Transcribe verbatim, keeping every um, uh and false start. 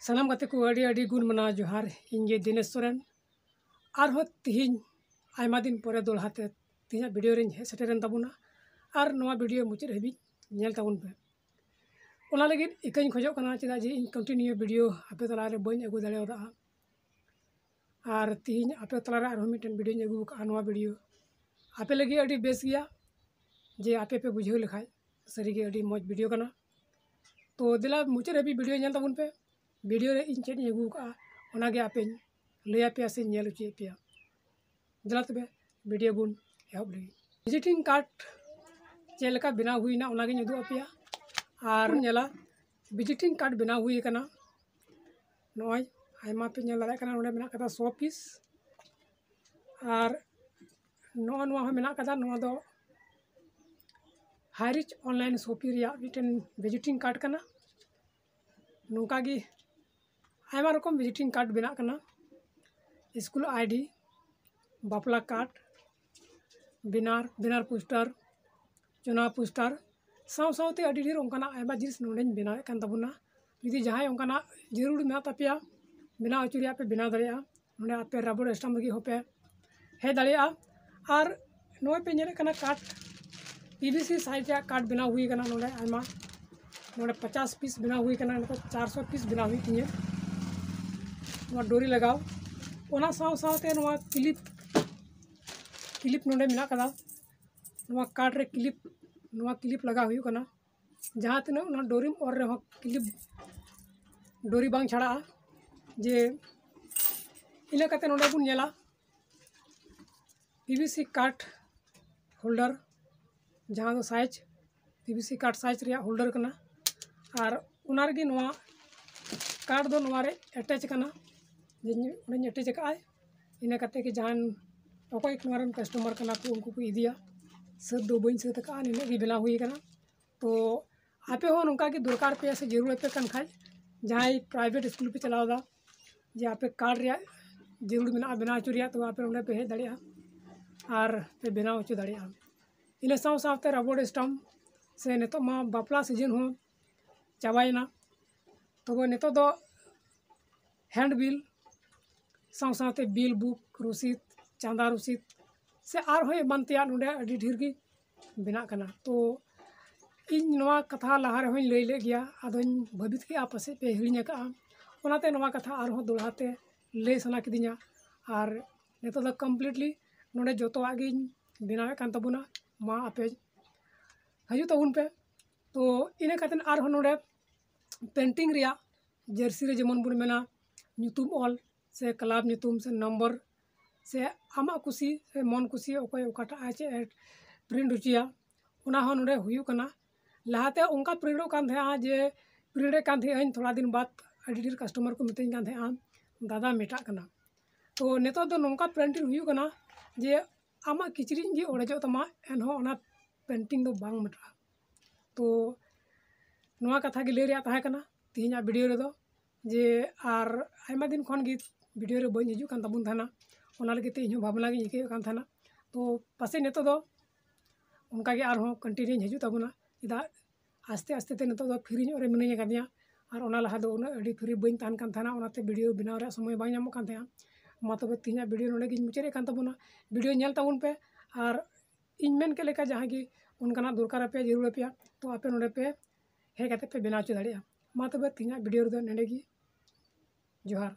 ᱥᱟᱱᱟᱢ ᱜᱟᱛᱮ ᱠᱚ ᱟᱹᱰᱤ ᱟᱹᱰᱤ ᱜᱩᱱ ᱢᱟᱱᱟᱣ ᱡᱚᱦᱟᱨ᱾ ᱤᱧ ᱜᱮ ᱫᱤᱱᱮᱥ ᱥᱚᱨᱮᱱ᱾ ᱟᱨᱦᱚᱸ ᱛᱤᱦᱤᱧ ᱟᱭᱢᱟ ᱫᱤᱱ ᱯᱚᱨᱮ ᱫᱚᱦᱲᱟ ᱛᱮ ᱛᱤᱦᱤᱧᱟᱜ ᱵᱷᱤᱰᱤᱭᱳ ᱨᱤᱧ ᱦᱮᱡ ᱥᱮᱴᱮᱨᱮᱱ ᱛᱟᱵᱚᱱᱟ᱾ ᱟᱨ ᱱᱚᱣᱟ ᱵᱷᱤᱰᱤᱭᱳ ᱢᱩᱪᱟᱹᱫ ᱦᱟᱹᱵᱤᱡ ᱧᱮᱞ ᱛᱟᱵᱚᱱ ᱯᱮ᱾ ᱚᱱᱟ ᱞᱟᱹᱜᱤᱫ ᱤᱠᱟᱹᱧ ᱠᱷᱚᱡᱚᱜ ᱠᱟᱱᱟ, ᱪᱮᱫᱟᱜ ᱡᱮ ᱤᱧ ᱠᱚᱱᱴᱤᱱᱤᱭᱩ ᱵᱷᱤᱰᱤᱭᱳ ᱟᱯᱮ ᱛᱟᱞᱟᱨᱮ ᱵᱟᱹᱧ ᱟᱹᱜᱩ ᱫᱟᱲᱮᱭᱟᱫᱟ᱾ ᱟᱨ ᱛᱤᱦᱤᱧ ᱟᱯᱮ ᱛᱟᱞᱟᱨᱮ ᱟᱨᱦᱚᱸ ᱢᱤᱫᱴᱮᱱ ᱵᱷᱤᱰᱤᱭᱳᱧ ᱟᱹᱜᱩ ᱟᱠᱟᱫᱼᱟ᱾ ᱱᱚᱣᱟ ᱵᱷᱤᱰᱤᱭᱳ ᱟᱯᱮ ᱞᱟᱹᱜᱤᱫ ᱟᱹᱰᱤ ᱵᱮᱥ ᱜᱮᱭᱟ, ᱡᱮ ᱟᱯᱮ ᱯᱮ ᱵᱩᱡᱷᱟᱹᱣ ᱞᱮᱠᱷᱟᱡ ᱥᱟᱹᱨᱤᱜᱮ ᱟᱹᱰᱤ ᱢᱚᱡᱽ ᱵᱷᱤᱰᱤᱭᱳ ᱠᱟᱱᱟ᱾ ᱛᱚ ᱫᱮᱞᱟ ᱢᱩᱪᱟᱹᱫ ᱦᱟᱹᱵᱤᱡ ᱵᱷᱤᱰᱤᱭᱳ ᱧᱮᱞ ᱛᱟᱵᱚᱱ ᱯᱮ᱾ ᱵᱷᱤᱰᱤᱭᱳ ᱨᱮ ᱤᱧ ᱪᱮᱫ ᱤᱧ ᱟᱹᱜᱩ ᱟᱠᱟᱫᱼᱟ, ᱚᱱᱟᱜᱮ ᱟᱯᱮᱧ ᱞᱟᱹᱭ ᱟᱯᱮᱭᱟ ᱥᱮᱧ ᱧᱮᱞ ᱦᱚᱪᱚᱭᱮᱫ ᱯᱮᱭᱟ᱾ ᱫᱮᱞᱟ ᱛᱚᱵᱮ ᱵᱷᱤᱰᱤᱭᱳ ᱵᱚᱱ ᱮᱦᱚᱵ ᱞᱮᱜᱮ᱾ ᱵᱷᱤᱡᱤᱴᱤᱝ ᱠᱟᱨᱰ ᱪᱮᱫ ᱞᱮᱠᱟ ᱵᱮᱱᱟᱣ ᱦᱩᱭᱱᱟ, ᱚᱱᱟᱜᱤᱧ ᱩᱫᱩᱜ ᱟᱯᱮᱭᱟ᱾ ᱟᱨ ᱧᱮᱞᱟ, ᱵᱷᱤᱡᱤᱴᱤᱝ ᱠᱟᱨᱰ ᱵᱮᱱᱟᱣ ᱦᱩᱭ ᱟᱠᱟᱱᱟ᱾ ᱱᱚᱜᱼᱚᱭ ᱟᱭᱢᱟ ᱯᱮ ᱧᱮᱞ ᱫᱟᱲᱮᱭᱟᱜ ᱠᱟᱱᱟ, ᱱᱚᱰᱮ ᱢᱮᱱᱟᱜ ᱠᱟᱫᱟ ᱥᱚ ᱯᱤᱥ᱾ ᱟᱨ ᱱᱚᱜᱼᱚ ᱱᱚᱣᱟ ᱦᱚᱸ ᱢᱮᱱᱟᱜ ᱠᱟᱫᱟ, ᱱᱚᱣᱟ ᱫᱚ ᱦᱟᱭ ᱨᱤᱪ ᱚᱱᱞᱟᱭᱤᱱ ᱥᱚᱯᱤᱝ ᱨᱮᱭᱟᱜ ᱢᱤᱫᱴᱮᱱ ᱵᱷᱤᱡᱤᱴᱤᱝ ᱠᱟᱨᱰ ᱠᱟᱱᱟ᱾ ᱱᱚᱝᱠᱟ ᱜᱮ ᱟᱭᱢᱟ ᱨᱚᱠᱚᱢ ᱵᱷᱤᱡᱤᱴᱤᱝ ᱠᱟᱨᱰ ᱵᱮᱱᱟᱜ ᱠᱟᱱᱟ᱾ ᱥᱠᱩᱞ ᱟᱭᱰᱤ, ᱵᱟᱯᱞᱟ ᱠᱟᱨᱰ, ᱵᱮᱱᱟᱨ, ᱵᱮᱱᱟᱨ ᱯᱳᱥᱴᱟᱨ, ᱪᱩᱱᱟᱣ ᱯᱳᱥᱴᱟᱨ, ᱥᱟᱶ ᱥᱟᱶᱛᱮ ᱟᱹᱰᱤ ᱰᱷᱮᱨ ᱚᱱᱠᱟᱱᱟᱜ ᱟᱭᱢᱟ ᱡᱤᱱᱤᱥ ᱱᱚᱰᱮᱧ ᱵᱮᱱᱟᱣᱮᱫ ᱠᱟᱱ ᱛᱟᱵᱚᱱᱟ᱾ ᱡᱩᱫᱤ ᱡᱟᱦᱟᱸᱭ ᱚᱱᱠᱟᱱᱟᱜ ᱡᱟᱹᱨᱩᱲ ᱢᱮᱱᱟᱜ ᱛᱟᱯᱮᱭᱟ, ᱵᱮᱱᱟᱣ ᱦᱚᱪᱚ ᱨᱮᱭᱟᱜ ᱯᱮ ᱵᱮᱱᱟᱣ ᱫᱟᱲᱮᱭᱟᱜᱼᱟ᱾ ᱱᱚᱰᱮ ᱟᱯᱮ ᱨᱟᱵᱚᱲ ᱥᱴᱟᱢᱯ ᱞᱟᱹᱜᱤᱫ ᱦᱚᱸᱯᱮ ᱦᱮᱡ ᱫᱟᱲᱮᱭᱟᱜᱼᱟ᱾ ᱟᱨ ᱱᱚᱜᱼᱚᱭ ᱯᱮ ᱧᱮᱞᱮᱫ ᱠᱟᱱᱟ ᱠᱟᱴ, ᱯᱤ ᱵᱷᱤ ᱥᱤ ᱥᱟᱭᱤᱡᱽ ᱨᱮᱭᱟᱜ ᱠᱟᱴ ᱵᱮᱱᱟᱣ ᱦᱩᱭ ᱠᱟᱱᱟ᱾ ᱱᱚᱰᱮ ᱟᱭᱢᱟ, ᱱᱚᱰᱮ ᱯᱚᱪᱟᱥ ᱯᱤᱥ ᱵᱮᱱᱟᱣ ᱦᱩᱭ ᱠᱟᱱᱟ, ᱱᱤᱛᱚᱜ ᱪᱟᱨᱥᱚ ᱯᱤᱥ ᱵᱮᱱᱟᱣ ᱦᱩᱭᱩᱜ ᱛᱤᱧᱟᱹ᱾ ᱱᱚᱣᱟ ᱰᱳᱨᱤ ᱞᱟᱜᱟᱣ, ᱚᱱᱟ ᱥᱟᱶ ᱥᱟᱶᱛᱮ ᱱᱚᱣᱟ ᱠᱞᱤᱯ, ᱠᱞᱤᱯ ᱱᱚᱰᱮ ᱢᱮᱱᱟᱜ ᱠᱟᱫᱟ᱾ ᱱᱚᱣᱟ ᱠᱟᱴ ᱨᱮ ᱠᱞᱤᱯ, ᱱᱚᱣᱟ ᱠᱞᱤᱯ ᱞᱟᱜᱟᱣ ᱦᱩᱭᱩᱜ ᱠᱟᱱᱟ᱾ ᱡᱟᱦᱟᱸ ᱛᱤᱱᱟᱹᱜ ᱚᱱᱟ ᱰᱳᱨᱤᱢ ᱚᱨ ᱨᱮᱦᱚᱸ ᱠᱞᱤᱯ, ᱰᱳᱨᱤ ᱵᱟᱝ ᱪᱷᱟᱲᱟᱜᱼᱟ᱾ ᱡᱮ ᱤᱱᱟᱹ ᱠᱟᱛᱮ ᱱᱚᱰᱮ ᱵᱚᱱ ᱧᱮᱞᱟ ᱯᱤ ᱵᱷᱤ ᱥᱤ ᱠᱟᱴ ᱦᱳᱞᱰᱟᱨ, ᱡᱟᱦᱟᱸ ᱫᱚ ᱥᱟᱭᱤᱡᱽ, ᱯᱤ ᱵᱷᱤ ᱥᱤ ᱠᱟᱴ ᱥᱟᱭᱤᱡᱽ ᱨᱮᱭᱟᱜ ᱦᱳᱞᱰᱟᱨ ᱠᱟᱱᱟ᱾ ᱟᱨ ᱚᱱᱟ ᱨᱮᱜᱮ ᱱᱚᱣᱟ ᱠᱟᱴ ᱫᱚ ᱱᱚᱣᱟ ᱨᱮ ᱮᱴᱮᱪ ᱠᱟᱱᱟ, ᱡᱮ ᱚᱸᱰᱮᱧ ᱮᱴᱮᱪ ᱟᱠᱟᱫᱼᱟ᱾ ᱤᱱᱟᱹ ᱠᱟᱛᱮ ᱜᱮ ᱡᱟᱦᱟᱱ ᱚᱠᱚᱭ ᱱᱚᱣᱟ ᱨᱮᱱ ᱠᱟᱥᱴᱚᱢᱟᱨ ᱠᱟᱱᱟ ᱠᱚ, ᱩᱱᱠᱩ ᱠᱚ ᱤᱫᱤᱭᱟ᱾ ᱥᱟᱹᱛ ᱫᱚ ᱵᱟᱹᱧ ᱥᱟᱹᱛ ᱟᱠᱟᱫᱼᱟ, ᱱᱤᱱᱟᱹᱜ ᱜᱮ ᱵᱮᱱᱟᱣ ᱦᱩᱭ ᱟᱠᱟᱱᱟ᱾ ᱛᱚ ᱟᱯᱮ ᱦᱚᱸ ᱱᱚᱝᱠᱟ ᱜᱮ ᱫᱚᱨᱠᱟᱨ ᱯᱮᱭᱟ ᱥᱮ ᱡᱟᱹᱨᱩᱲ ᱟᱯᱮ ᱠᱟᱱ ᱠᱷᱟᱡ, ᱡᱟᱦᱟᱸᱭ ᱯᱨᱟᱭᱵᱷᱮᱴ ᱥᱠᱩᱞ ᱯᱮ ᱪᱟᱞᱟᱣ ᱮᱫᱟ, ᱡᱮ ᱟᱯᱮ ᱠᱟᱨᱰ ᱨᱮᱭᱟᱜ ᱡᱟᱹᱨᱩᱲ ᱢᱮᱱᱟᱜᱼᱟ ᱵᱮᱱᱟᱣ ᱦᱚᱪᱚ ᱨᱮᱭᱟᱜ, ᱛᱚ ᱟᱯᱮ ᱱᱚᱸᱰᱮ ᱯᱮ ᱦᱮᱡ ᱫᱟᱲᱮᱭᱟᱜᱼᱟ ᱟᱨ ᱯᱮ ᱵᱮᱱᱟᱣ ᱦᱚᱪᱚ ᱫᱟᱲᱮᱭᱟᱜᱼᱟ᱾ ᱤᱱᱟᱹ ᱥᱟᱶ ᱥᱟᱶᱛᱮ ᱨᱟᱵᱚᱲ ᱥᱴᱟᱢᱯ ᱥᱮ ᱱᱤᱛᱚᱜ ᱢᱟ ᱵᱟᱯᱞᱟ ᱥᱤᱡᱤᱱ ᱦᱚᱸ ᱪᱟᱵᱟᱭᱮᱱᱟ, ᱛᱚᱵᱮ ᱱᱤᱛᱚᱜ ᱫᱚ ᱦᱮᱱᱰ ᱵᱤᱞ, ᱥᱟᱶ ᱥᱟᱶᱛᱮ ᱵᱤᱞ ᱵᱩᱠ, ᱨᱚᱥᱤᱫ, ᱪᱟᱸᱫᱟ ᱨᱚᱥᱤᱫ ᱥᱮ ᱟᱨᱦᱚᱸ ᱮᱢᱟᱱ ᱛᱮᱭᱟᱜ ᱱᱚᱰᱮ ᱟᱹᱰᱤ ᱰᱷᱮᱨ ᱜᱮ ᱵᱮᱱᱟᱜ ᱠᱟᱱᱟ᱾ ᱛᱚ ᱤᱧ ᱱᱚᱣᱟ ᱠᱟᱛᱷᱟ ᱞᱟᱦᱟ ᱨᱮᱦᱚᱸᱧ ᱞᱟᱹᱭ ᱞᱮᱫ ᱜᱮᱭᱟ, ᱟᱫᱚᱧ ᱵᱷᱟᱹᱵᱤᱛ ᱠᱮᱜᱼᱟ ᱯᱟᱥᱮᱡ ᱯᱮ ᱦᱤᱲᱤᱧ ᱟᱠᱟᱜᱼᱟ, ᱚᱱᱟᱛᱮ ᱱᱚᱣᱟ ᱠᱟᱛᱷᱟ ᱟᱨᱦᱚᱸ ᱫᱚᱦᱲᱟ ᱛᱮ ᱞᱟᱹᱭ ᱥᱟᱱᱟ ᱠᱤᱫᱤᱧᱟ᱾ ᱟᱨ ᱱᱤᱛᱚᱜ ᱫᱚ ᱠᱚᱢᱯᱞᱤᱴᱞᱤ ᱱᱚᱰᱮ ᱡᱚᱛᱚᱣᱟᱜ ᱜᱤᱧ ᱵᱮᱱᱟᱣᱮᱫ ᱠᱟᱱ ᱛᱟᱵᱚᱱᱟ᱾ ᱢᱟ ᱟᱯᱮ ᱦᱤᱡᱩᱜ ᱛᱟᱵᱚᱱ ᱯᱮ᱾ ᱛᱚ ᱤᱱᱟᱹ ᱠᱟᱛᱮᱫ ᱟᱨᱦᱚᱸ ᱱᱚᱰᱮ ᱯᱮᱱᱴᱤᱝ ᱨᱮᱭᱟᱜ ᱡᱟᱹᱨᱥᱤ ᱨᱮ ᱡᱮᱢᱚᱱ ᱵᱚᱱ ᱢᱮᱱᱟ ᱧᱩᱛᱩᱢ ᱚᱞ ᱥᱮ ᱠᱞᱟᱵᱽ ᱧᱩᱛᱩᱢ ᱥᱮ ᱱᱚᱢᱵᱚᱨ ᱥᱮ ᱟᱢᱟᱜ ᱠᱩᱥᱤ ᱥᱮ ᱢᱚᱱ ᱠᱩᱥᱤ ᱚᱠᱚᱭ ᱚᱠᱟᱴᱟᱜ ᱮ ᱪᱮᱫ ᱮ ᱯᱨᱤᱱᱴ ᱦᱚᱪᱚᱭᱟ, ᱚᱱᱟ ᱦᱚᱸ ᱱᱚᱰᱮ ᱦᱩᱭᱩᱜ ᱠᱟᱱᱟ᱾ ᱞᱟᱦᱟᱛᱮ ᱚᱱᱠᱟ ᱯᱨᱤᱱᱴᱚᱜ ᱠᱟᱱ ᱛᱟᱦᱮᱸᱜᱼᱟ ᱡᱮ ᱯᱨᱤᱱᱴᱮᱫ ᱠᱟᱱ ᱛᱟᱦᱮᱸᱜ ᱟᱹᱧ, ᱛᱷᱚᱲᱟ ᱫᱤᱱ ᱵᱟᱫ ᱟᱹᱰᱤ ᱰᱷᱮᱨ ᱠᱟᱥᱴᱚᱢᱟᱨ ᱠᱚ ᱢᱤᱛᱟᱹᱧ ᱠᱟᱱ ᱛᱟᱦᱮᱸᱜᱼᱟ, "ᱫᱟᱫᱟ, ᱢᱮᱴᱟᱜ ᱠᱟᱱᱟ᱾" ᱛᱚ ᱱᱤᱛᱚᱜ ᱫᱚ ᱱᱚᱝᱠᱟ ᱯᱨᱤᱱᱴᱤᱝ ᱦᱩᱭᱩᱜ ᱠᱟᱱᱟ ᱡᱮ ᱟᱢᱟᱜ ᱠᱤᱪᱨᱤᱡ ᱜᱮ ᱚᱲᱮᱡᱚᱜ ᱛᱟᱢᱟ, ᱮᱱᱦᱚᱸ ᱚᱱᱟ ᱯᱮᱱᱴᱤᱝ ᱫᱚ ᱵᱟᱝ ᱢᱮᱴᱟᱜᱼᱟ᱾ ᱛᱚ ᱱᱚᱣᱟ ᱠᱟᱛᱷᱟ ᱜᱮ ᱞᱟᱹᱭ ᱨᱮᱭᱟᱜ ᱛᱟᱦᱮᱸ ᱠᱟᱱᱟ ᱛᱮᱦᱮᱧᱟᱜ ᱵᱷᱤᱰᱤᱭᱳ ᱨᱮᱫᱚ, ᱡᱮ ᱟᱨ ᱟᱭᱢᱟ ᱫᱤᱱ ᱠᱷᱚᱱ ᱜᱮ ᱵᱷᱤᱰᱤᱭᱳ ᱨᱮ ᱵᱟᱹᱧ ᱦᱤᱡᱩᱜ ᱠᱟᱱ ᱛᱟᱵᱚᱱ ᱛᱟᱦᱮᱱᱟ, ᱚᱱᱟ ᱞᱟᱹᱜᱤᱫ ᱛᱮ ᱤᱧᱦᱚᱸ ᱵᱷᱟᱵᱽᱱᱟ ᱜᱤᱧ ᱟᱹᱭᱠᱟᱹᱣᱮᱫ ᱠᱟᱱ ᱛᱟᱦᱮᱱᱟ᱾ ᱛᱚ ᱯᱟᱥᱮᱡ ᱱᱤᱛᱚᱜ ᱫᱚ ᱚᱱᱠᱟ ᱜᱮ ᱟᱨᱦᱚᱸ ᱠᱚᱱᱴᱤᱱᱤᱭᱩᱧ ᱦᱤᱡᱩᱜ ᱛᱟᱵᱚᱱᱟ᱾ ᱪᱮᱫᱟᱜ ᱟᱥᱛᱮ ᱟᱥᱛᱮ ᱛᱮ ᱱᱤᱛᱚᱜ ᱫᱚ ᱯᱷᱤᱨᱤ ᱧᱚᱜ ᱨᱮ ᱢᱤᱱᱟᱹᱧ ᱟᱠᱟᱫᱤᱧᱟ, ᱟᱨ ᱚᱱᱟ ᱞᱟᱦᱟ ᱫᱚ ᱩᱱᱟᱹᱜ ᱟᱹᱰᱤ ᱯᱷᱤᱨᱤ ᱵᱟᱹᱧ ᱛᱟᱦᱮᱱ ᱠᱟᱱ ᱛᱟᱦᱮᱱᱟ, ᱚᱱᱟᱛᱮ ᱵᱷᱤᱰᱤᱭᱳ ᱵᱮᱱᱟᱣ ᱨᱮᱭᱟᱜ ᱥᱚᱢᱚᱭ ᱵᱟᱝ ᱧᱟᱢᱚᱜ ᱠᱟᱱ ᱛᱟᱦᱮᱸᱜᱼᱟ᱾ ᱢᱟ ᱛᱚᱵᱮ ᱛᱮᱦᱮᱧᱟᱜ ᱵᱷᱤᱰᱤᱭᱳ ᱱᱚᱰᱮ ᱜᱤᱧ ᱢᱩᱪᱟᱹᱫᱮᱫ ᱠᱟᱱ ᱛᱟᱵᱚᱱᱟ᱾ ᱵᱷᱤᱰᱤᱭᱳ ᱧᱮᱞ ᱛᱟᱵᱚᱱ ᱯᱮ, ᱟᱨ ᱤᱧ ᱢᱮᱱ ᱠᱮᱫ ᱞᱮᱠᱟ ᱡᱟᱦᱟᱸ ᱜᱮ ᱚᱱᱠᱟᱱᱟᱜ ᱫᱚᱨᱠᱟᱨ ᱟᱯᱮᱭᱟ, ᱡᱟᱹᱨᱩᱲ ᱟᱯᱮᱭᱟ, ᱛᱚ ᱟᱯᱮ ᱱᱚᱰᱮ ᱯᱮ ᱦᱮᱡ ᱠᱟᱛᱮ ᱯᱮ ᱵᱮᱱᱟᱣ ᱦᱚᱪᱚ ᱫᱟᱲᱮᱭᱟᱜᱼᱟ᱾ ᱢᱟ ᱛᱚᱵᱮ ᱛᱮᱦᱮᱧᱟᱜ ᱵᱷᱤᱰᱤᱭᱳ ᱨᱮᱫᱚ ᱱᱚᱰᱮ ᱜᱮ᱾ ᱡᱚᱦᱟᱨ᱾